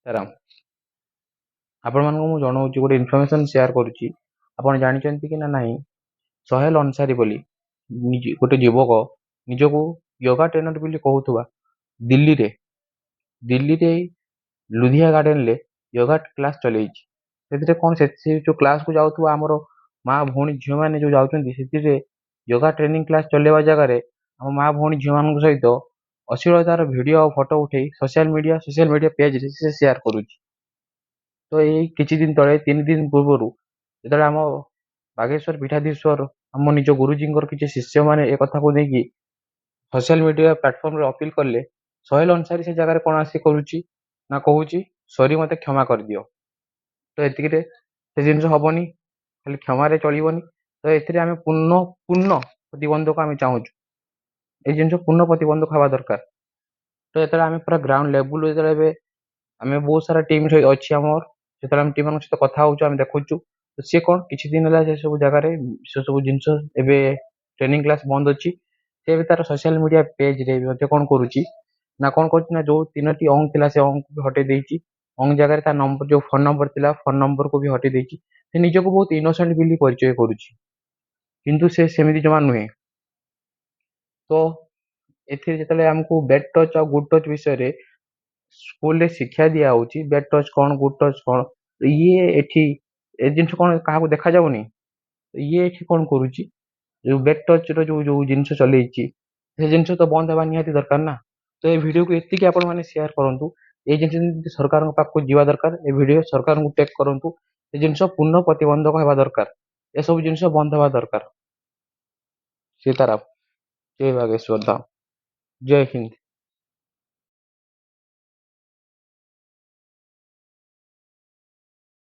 ସୀତାରାମ। ଆପଣମାନଙ୍କୁ ମୁଁ ଜଣାଉଛି, ଗୋଟେ ଇନଫର୍ମେସନ୍ ସେୟାର କରୁଛି। ଆପଣ ଜାଣିଛନ୍ତି କି ନା ନାହିଁ, ସହେଲ ଅନସାରୀ ବୋଲି ଗୋଟେ ଯୁବକ, ନିଜକୁ ୟୋଗା ଟ୍ରେନର ବୋଲି କହୁଥିବା, ଦିଲ୍ଲୀରେ ଲୁଧିଆ ଗାର୍ଡେନରେ ୟୋଗା କ୍ଲାସ୍ ଚଲେଇଛି। ସେଥିରେ କ'ଣ, ସେ ଯୋଉ କ୍ଲାସକୁ ଯାଉଥିବା ଆମର ମା, ଭଉଣୀ, ଝିଅମାନେ ଯୋଉ ଯାଉଛନ୍ତି, ସେଥିରେ ୟୋଗା ଟ୍ରେନିଂ କ୍ଲାସ୍ ଚଲେଇବା ଜାଗାରେ ଆମ ମା, ଭଉଣୀ, ଝିଅମାନଙ୍କ ସହିତ ଅଶ୍ଳୀଳତାର ଭିଡ଼ିଓ ଆଉ ଫଟୋ ଉଠେଇ ସୋସିଆଲ ମିଡ଼ିଆ ପେଜରେ ସେ ସେୟାର କରୁଛି। ତ ଏଇ କିଛି ଦିନ ତଳେ, 3 ଦିନ ପୂର୍ବରୁ, ଯେତେବେଳେ ଆମ ବାଗେଶ୍ୱର ପୀଠାଧୀଶ୍ୱର, ଆମ ନିଜ ଗୁରୁଜୀଙ୍କର କିଛି ଶିଷ୍ୟମାନେ ଏ କଥାକୁ ନେଇକି ସୋସିଆଲ ମିଡ଼ିଆ ପ୍ଲାଟଫର୍ମରେ ଅପିଲ କଲେ, ସହେଲ ଅନସାରୀ ସେ ଜାଗାରେ କ'ଣ ଆସି କରୁଛି ନା କହୁଛି, "ସରି, ମୋତେ କ୍ଷମା କରିଦିଅ।" ତ ଏତିକିରେ ସେ ଜିନିଷ ହବନି, ଖାଲି କ୍ଷମାରେ ଚଳିବନି। ତ ଏଥିରେ ଆମେ ପୂର୍ଣ୍ଣ ପୂର୍ଣ୍ଣ ପ୍ରତିବନ୍ଧକ ଆମେ ଚାହୁଁଛୁ। ଏଇ ଜିନିଷ ପୂର୍ଣ୍ଣ ପ୍ରତିବନ୍ଧକ ହେବା ଦରକାର। ତ ଯେତେବେଳେ ଆମେ ପୁରା ଗ୍ରାଉଣ୍ଡ ଲେବୁଲ, ଯେତେବେଳେ ଏବେ ଆମେ ବହୁତ ସାରା ଟିମ୍ ଅଛି ଆମର, ଯେତେବେଳେ ଆମେ ଟିମ୍ ମାନଙ୍କ ସହିତ କଥା ହଉଛୁ, ଆମେ ଦେଖୁଛୁ, ତ ସିଏ କ'ଣ କିଛି ଦିନ ହେଲା ସେ ସବୁ ଜାଗାରେ ସେ ସବୁ ଜିନିଷ ଏବେ ଟ୍ରେନିଂ କ୍ଲାସ୍ ବନ୍ଦ ଅଛି। ସେ ଏବେ ତାର ସୋସିଆଲ ମିଡ଼ିଆ ପେଜରେ ମଧ୍ୟ କ'ଣ କରୁଛି ନା ଯୋଉ ତିନୋଟି ଅଙ୍କ ଥିଲା, ସେ ଅଙ୍କକୁ ବି ହଟେଇ ଦେଇଛି। ଅଙ୍କ ଜାଗାରେ ତା ନମ୍ବର, ଯୋଉ ଫୋନ ନମ୍ବର ଥିଲା, ଫୋନ ନମ୍ବରକୁ ବି ହଟେଇ ଦେଇଛି। ସେ ନିଜକୁ ବହୁତ ଇନୋସେଣ୍ଟ ବୋଲି ପରିଚୟ କରୁଛି, କିନ୍ତୁ ସେ ସେମିତି ଜମା ନୁହେଁ। ତ ଏଥିରେ ଯେତେବେଳେ ଆମକୁ ବ୍ୟାଡ୍ ଟଚ୍ ଆଉ ଗୁଡ୍ ଟଚ୍ ବିଷୟରେ ସ୍କୁଲରେ ଶିକ୍ଷା ଦିଆହଉଛି, ବ୍ୟାଡ୍ ଟଚ୍ କ'ଣ, ଗୁଡ୍ ଟଚ୍ କ'ଣ, ଇଏ ଏଠି ଏ ଜିନିଷ କ'ଣ କାହାକୁ ଦେଖାଯାଉନି? ଇଏ ଏଠି କ'ଣ କରୁଛି? ଯୋଉ ବ୍ୟାଡ୍ ଟଚ୍ ର ଯୋଉ ଯୋଉ ଜିନିଷ ଚଲେଇଛି, ସେ ଜିନିଷ ତ ବନ୍ଦ ହେବା ନିହାତି ଦରକାର ନା। ତ ଏ ଭିଡ଼ିଓକୁ ଏତିକି ଆପଣମାନେ ସେୟାର କରନ୍ତୁ। ଏଇ ଜିନିଷ ଯେମିତି ସରକାରଙ୍କ ପାଖକୁ ଯିବା ଦରକାର। ଏ ଭିଡ଼ିଓ ସରକାରଙ୍କୁ ଟେକ୍ କରନ୍ତୁ। ଏ ଜିନିଷ ପୂର୍ଣ୍ଣ ପ୍ରତିବନ୍ଧକ ହେବା ଦରକାର। ଏସବୁ ଜିନିଷ ବନ୍ଦ ହେବା ଦରକାର। ସୀତାରାମ। ଜୟ ବାଗେଶ୍ୱର ଧାମ। ଜୟ ହିନ୍ଦ।